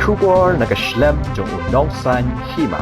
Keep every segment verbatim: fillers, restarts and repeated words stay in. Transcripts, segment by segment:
Khubor na ka shlem jong u nongsaiñ hima.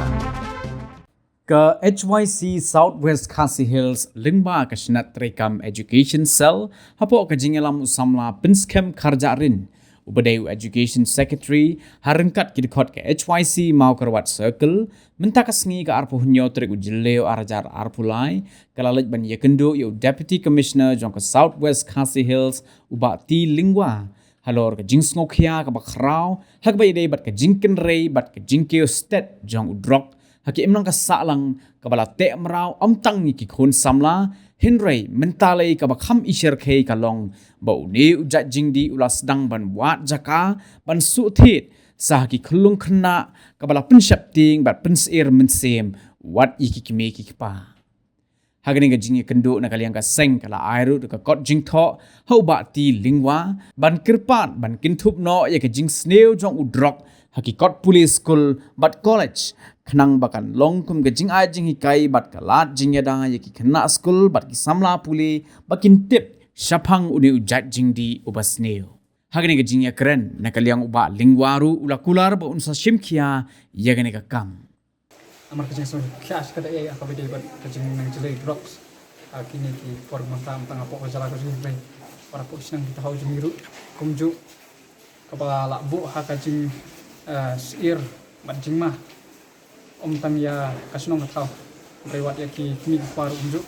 Ka H Y C South West Khasi Hills lyngba ka shnat treikam Education Cell hapoh ka jingïalam u samla Pynskhem Kharjahrin, uba dei u Education Secretary, ha ryngkat ki dkhot ka H Y C Mawkyrwat Circle, mynta ka sngi ka arphew hynñiew tarik u Jylliew arhajar arphew lai, ka la leit ban ïakynduh ïa u Deputy Commissioner jong ka South West Khasi Hills, u Bah T Lyngwa, halor ka jingsngewkhia kaba khraw ha kaba ïadei bad ka jingkynrei bad ka jingkiew stet jong u drok ha ki imlang ka sahlang, kaba la teh mraw ym tang ïa ki khun samla, hynrei mynta lei kaba kham isyrkhei ka long ba une u jait jingdih u la sdang ban wad jaka ban suhthied sa ha ki khyllung khynnah, kaba la pynsheptieng bad pynsyier mynsiem wat ïa ki kmie ki kpa. Ha kane ka jingïakynduh na ka liang ka seng ka la ai ruh da ka kot jingthoh ha u Bah T Lyngwa ban kyrpad ban kynthup noh ïa ka jingsniew jong u drok ha ki kot pule skul bad college, khnang ba kan long kum ka jingai jinghikai bad ka lad jingïada ïa ki khynnah skul bad ki samla pule ba kin tip shaphang une u jait jingdih uba sniew. Ha kane ka jingïakren na ka liang u Bah Lyngwa ruh u la kular ba un sa shim khia ïa kane ka kam. Namar ka jingsngewkhia shi katta ïa ka ba dei bad ka jingnang jlei drugs ha kine ki por mynta, ym tang hapoh ka jylla ka jong ngi, hynrei para pdeng shnong ki thaw jong ngi ruh kumjuh, kaba la buh ha ka jing, eh, syier bad jingma, ym tang ïa ka shnong ka thaw, hynrei wat ïa ki kmie ki kpa ruh kumjuh.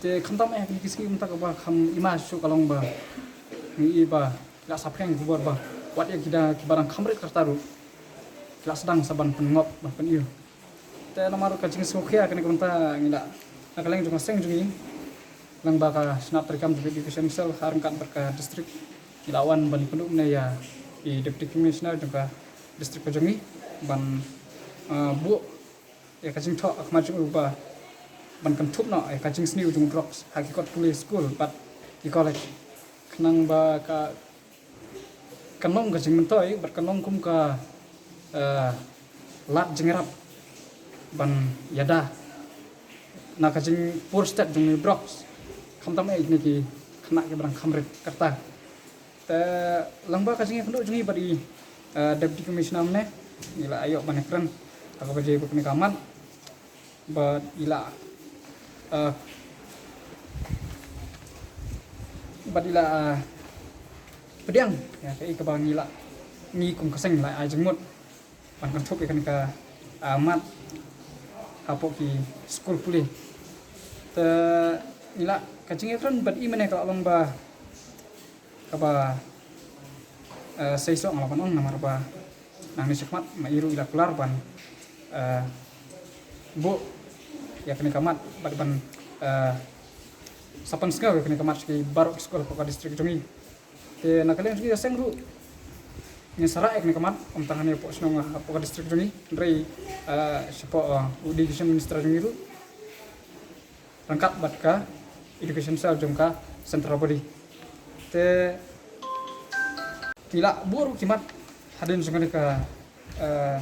Te khamtam eh ha kine ki sngi mynta kaba kham i ma shuh ka long ba ngi i ba ki la saphriang khubor ba wat ïa ki da kiba dang kham rit ka rta ruh ki la sdang sa ban pynngop ban pyniur. Te namar ka jingsngewkhia kane ka mynta ngi la, na ka liang jong ka seng jong ngi, lyngba ka shnat treikam jong ka Education Cell ha ryngkat bad ka district, ngi la wan ban ïakynduh mynne ïa i Deputy Commissioner jong ka district ka jong ngi ban, ah, buh ïa ka jingthoh ha khmat jong u ba ban kynthup noh ïa ka jingsniew jong u drugs ha ki kot pule skul bad ki college, khnang ba ka, kan long ka jingmyntoi bad kan long kum ka, eh, lad jingïarap ban ïada na ka jingpur stet jong u drugs, khamtam eh ïa kine ki khynnah kiba dang kham rit ka rta. Te lyngba ka jingïakynduh jong ngi bad i, eh, Deputy Commissioner mynne, ngi la ïoh ban ïakren ha kaba ïadei bad kane ka mat bad i la, eh, bad i la, eh, pdiang ïa kaei kaba ngi la, ngi kum ka seng la ai jingmut ban kynthup ïa kane ka, ah, mat hapoh ki skul pule. Te ngi la, ka jingïakren bad i mynne ka la long ba kaba, eh, seisoh nga la ban ong, namar ba nangne shakhmat ma i ruh i la kular ban, eh, buh ïa kane ka mat bad ban, eh, sa pynsngew ïa kane ka mat sha ki baroh ki skul hapoh ka district jong ngi. Te na ka liang jong ngi ka seng ruh ngin sa rah ïa kane ka mat, ym tang hangne hapoh shnong, hapoh ka district jong ngi, hynrei, eh, shapoh, eh, u Education Minister jong ngi ruh ryngkat bad ka Education Cell jong ka Central Body. Te ngi la buh ruh ki mat hadien jong kane ka, eh,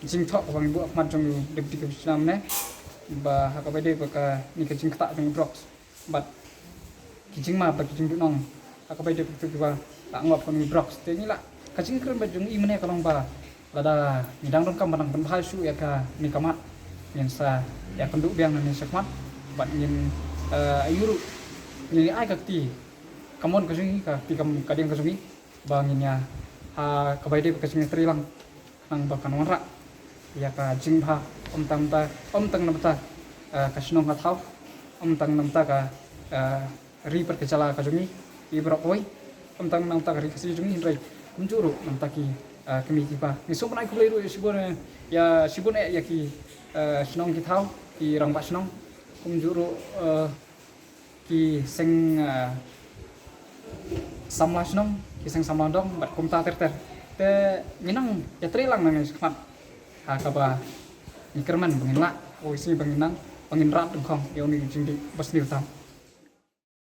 jingthoh kaba ngi buh ha khmat jong u Deputy Commissioner mynne ba ha kaba ïadei bad kane ka jingktah jong u drugs bad ki jingma bad ki jingduhnong ha kaba ïadei bad kiba la ngop kum u drugs. Te ngi la, ka jingkren bad jong i mynne ka long ba lada ngi dang donkam ban nang pynbha shuh ïa kane ka mat, ngin sa ïakynduh biang nangne shakhmat bad ngin, eh, ïa ruh ngin ïa ai ka kti kamon ka jong ngi, ka kti kam, ka diang ka jong ngi ba ngin ïa, ha kaba ïadei bad ka jingïatreilang khnang ba kan wanrah ïa ka jingbha, ym tang namar, ym tang namar, eh, ka shnong ka thaw, ym tang namar ka, eh, ri bad ka jylla ka jong ngi, i baroh kawei, ym tang namar ka ri Khasi jong ngi, hynrei kumjuh ruh namar ki, eh, kmie ki kpa. Ngi sngewbha ban ai khublei ruh ïa shibun, eh, ïa shibun eh ïa ki, eh, shnong ki thaw, ki rangbah shnong, kumjuh ruh, eh, ki seng, eh, samla shnong, ki seng samla dong bad kumta ter ter. Te ngin nang ïatreilang nangne shakhmat ha kaba ngi kyrmen ba ngin lah, u isi ba ngin nang, ba ngin rah dyngkhong ïa une u jingdih ba sniew tam.